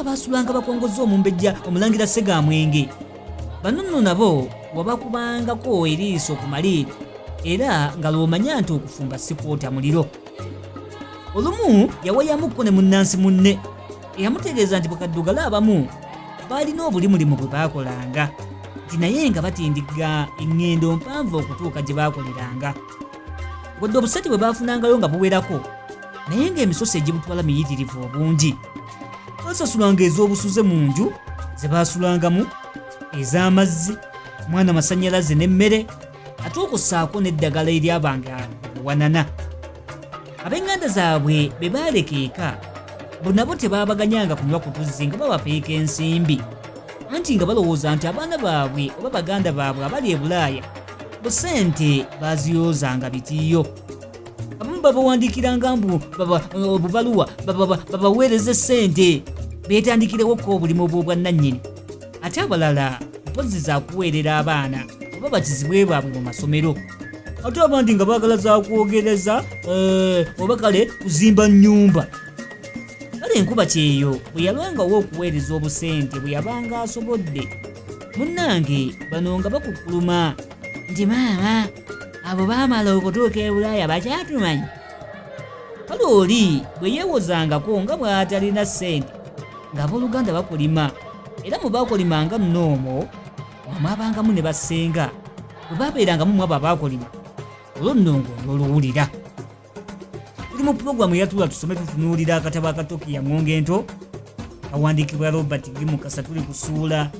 abaasulanga bakongozza omumbejja omulangira Ssegaamwenge. Bano nno nabo wabakubangako eriiso ku maliiri era nga lw'omanya nti okufumba si kwota muliro. Olumu yawayamukko ne munnansi munne eyamutegeeza nti bakaddugala abamu baalina obulimulimu bwe baakolanga nti naye nga batindigga eŋŋendo mpanvu okutuuka gye baakoleranga. Wadde obusente bwe baafunangayo nga buwerako naye ng'emisoso egibutwala miyitirivu obungi. Baasasulanga ez'obusuze mu nju ze baasulangamu, ez'amazzi, mwana masannyalaze n'emmere ate okussaako n'eddagala eryabanga obuwanana. Ab'eŋŋanda zaabwe be baaleka eka bo nabo tebaabaganyanga kunywa ku tuzzi nga babapeeka ensimbi anti nga balowooza nti abaana baabwe oba baganda baabwe abali e Bulaaya busente baziyoozanga bitiiyo. Abamu babawandiikiranga mbu obubaluwa babaweereze ssente beetandikirewo ko obulimu bw'obwannannyini ate abalala mpozzi za kuweerera abaana oba bakizibwe baabwe mu masomero ate abandi nga baagala za kwogereza eh, oba kale kuzimba nnyumba. Kale enkuba kyeyo bwe yalwangawo okuweereza obusente bwe yabanga asobodde, munnange bano nga bakukkuluma nti maama abo baamala okutuuka e Bulaaya bakyatumanyi. Kale oli bwe yeewozangako nga bw'atalina ssente ng'abooluganda bakolima era mu baakolimanga nno omwo nga mwabangamu ne bassenga bwe baabeerangamu mu abo abaakolima olwo nno ng'onooluwulira. Tuli mu pulogulaamu eyatuula tusome tutunuulira akatabo akatoki ya ŋŋonga ento kawandiikibwa Robert G. Mukasa. Tuli ku ssuula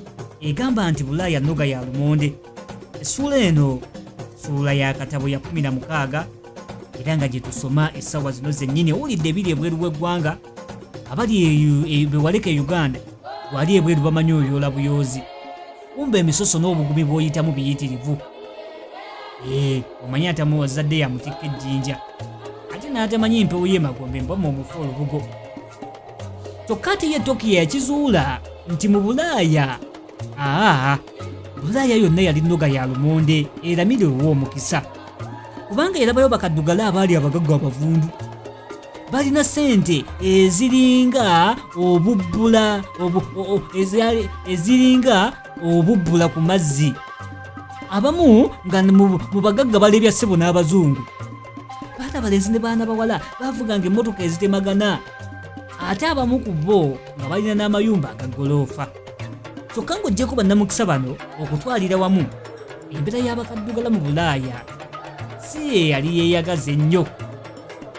egamba nti Bulaaya nnoga ya lumonde. Essuula eno ssuula ya katabo ya 16 era nga gye tusoma essaawa zino zennyini. Owulidde ebiri ebweru w'eggwanga, abali bewaleka e Uganda wali ebweru bamanyi oyoola buyoozi, kumba emisoso n'obugumi bw'oyitamu biyitirivu. Ee, omanyi atamuwazadde yamutikka ejjinja ate n'atamanyi mpewo y'emagombe mbwamu omufu olubugo. Kyokka ate ye Tokiyo yakizuula nti mu Bulaaya aa Bulaaya yonna yali nnoga ya lumonde eramire ow'omukisa, kubanga yalabayo bakaddugala abaali abagagga abavundu balina ssente eziringa obubbula eziringa obubbula ku mazzi, abamu nga mu bagagga balebya ssebo n'abazungu. Baana balenzi ne baana bawala baavuganga emmotoka ezitemagana, ate abamu ku bo nga balina n'amayumba aga ggoloofa. Kyokka ng'oggyeko bannamukisa bano, okutwalira wamu embeera y'abakaddugala mu Bulaaya si ye yali yeeyagaza ennyo.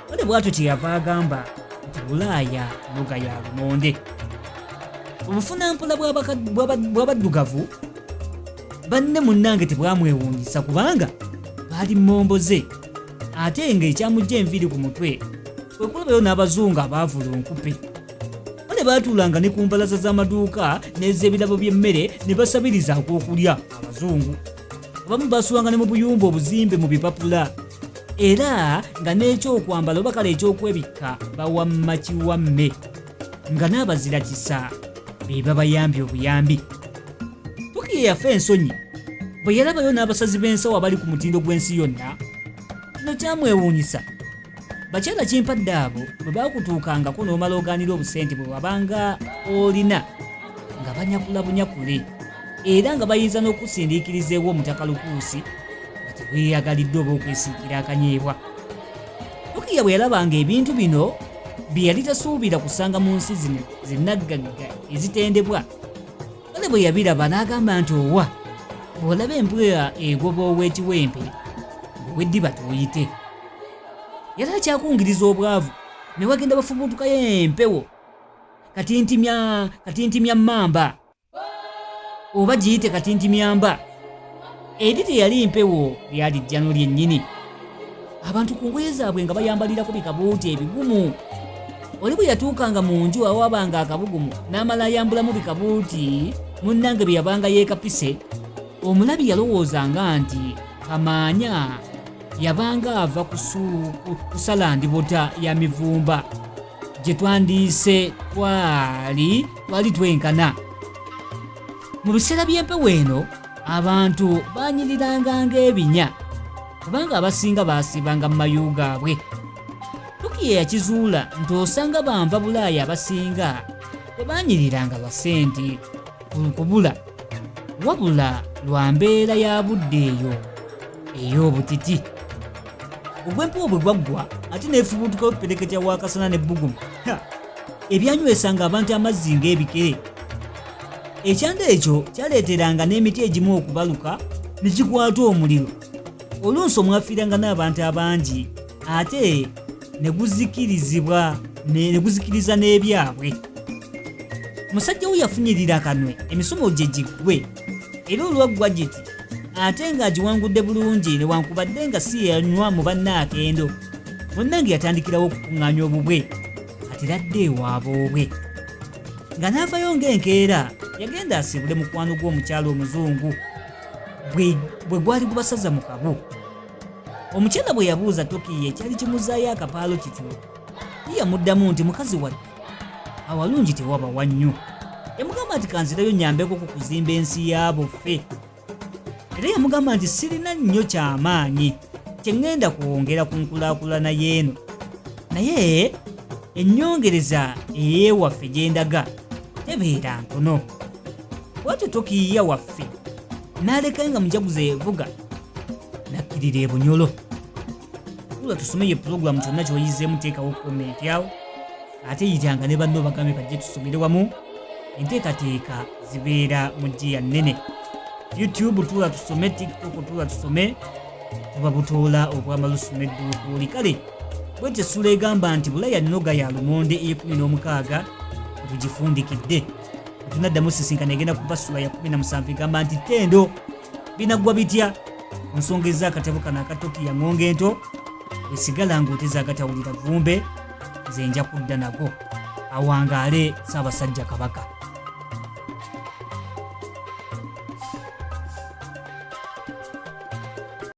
Kale bw'atyo kye yava agamba nti Bulaaya nnoga ya lumonde. Obufunampola bw'abaddugavu banne munnange tebwamwewuunyisa kubanga baali mmomboze, ate ng'ekyamujja enviiri ku mutwe kwe kulabayo n'abazungu abaavula onkupe. Kale baatuulanga ne ku mbalaza z'amaduuka n'ez'ebirabo by'emmere ne basabiriza ak'okulya abazungu. Abamu baasulanga ne mu buyumba obuzimbe mu bipapula era nga n'ekyokwambala oba kale ekyokwebikka bawamma kiwamme, nga n'abazira kisa be babayambye obuyambi. Tukiye yafa ensonyi bwe yalabayo n'abasazi b'ensawo abali ku mutindo gw'ensi yonna. Kino kyamwewuunyisa. Bakyala kimpadde abo bwe baakutuukangako n'omala ogaanira obusente bwe wabanga olina nga banyakula bunyakule era nga bayinza n'okusindiikiriza ew'omutaka Lukuusi nga teweeyagalidde oba okwesiikira akanyeebwa. Rukiya bwe yalabanga ebintu bino bye yali tasuubira kusanga mu nsi zino zinnaggagga ezitendebwa, kale bwe yabiraba n'agamba nti owa bw'olaba embwa egoba ow'ekiwempe ng'ow'eddiba tooyite. Yali akyakungiriza obwavu ne wagenda bafubutukayo empewo katintimya katintimya mmamba oba giyite katintimyamba. Eri teyali mpewo, lyali jjano lyennyini. Abantu ku ngoye zaabwe nga bayambalirako bikabuuti ebigumu. Oli bwe yatuukanga mu nju awabanga akabugumu n'amala ayambulamu bikabuuti munnange bye yabanga yeekapise, omulabi yalowoozanga nti kamaanya yabanga ava kusala ndibota ya mivumba gye twandiise twali twali twenkana. Mu biseera by'empewo eno abantu baanyiriranga ng'ebinya kubanga abasinga baasiibanga mu mayu gaabwe. Tukiye yakizuula nti osanga banva Bulaaya abasinga Tebanyiriranga lwa ssente kubula, wabula lwa mbeera ya budde eyo ey'obutiti. Ogw'empewo bwe gwaggwa ate n'efubuutukawo ppereketya w'akasana n'ebbugumu ebyanywesanga abantu amazzi ng'ebikere. Ekyanda ekyo kyaleeteranga n'emiti egimu okubaluka ne gikwata omuliro. Oluusi omwafiiranga n'abantu abangi ate ne guzikirizibwa ne guzikiriza n'ebyabwe. Musajja we yafunyirira akanwe emisomo gye giggwe era olwaggwa giti ate ng'agiwangudde bulungi newankubadde nga si yanywa mu banne akendo. Munnange yatandikirawo okukuŋŋaanya obubwe kati ladde ewaboobwe. Nga n'avayo ng'enkeera yagenda asiibule mukwano gw'omukyala omuzungu bwe gwali gubasaza mu kabu. Omukyala bwe yabuuza Tokiiya ekyali kimuzaayo akapaalo kityo, ye yamuddamu nti mukazi wattu awalungi tewaba wannyo. Yamugamba nti kanzirayo nyambeko ku kuzimba ensi yaabo ffe. Era yamugamba nti sirina nnyo kyamaanyi kye ŋŋenda kwongera ku nkulaakulana y'eno, naye ennyongereza ey'ewaffe gye ndaga tebeera ntono. Bwatyo Tokiiya waffe n'aleka nga mujaguzo evuga nakkirira e Bunyolo. Tula tusome ye pulogulaamu kyonna ky'oyizeemu teekawo komenti awo ate yitanga ne banno bagambe bajje tusomere wamu. Enteekateeka zibeera mu ggiya nnene. YouTube tula tusome, TikTok tula tusome, tuba butoola obw'amalusu n'edduukuuli. Kale bwetyo essula egamba nti Bulaya nnoga ya lumonde ey'ekumi n'omukaaga tugifundikidde. Tunaddamu sisinkana egenda kuba ssula ya 17 egamba nti ttendo binaggwa bitya ku nsonga ez'akatabo kano akatoki ya ŋŋonga ento. Wesigala ng'oteze agatawulira vvumbe, nze nja kudda nago. Awangaale Ssaabasajja Kabaka.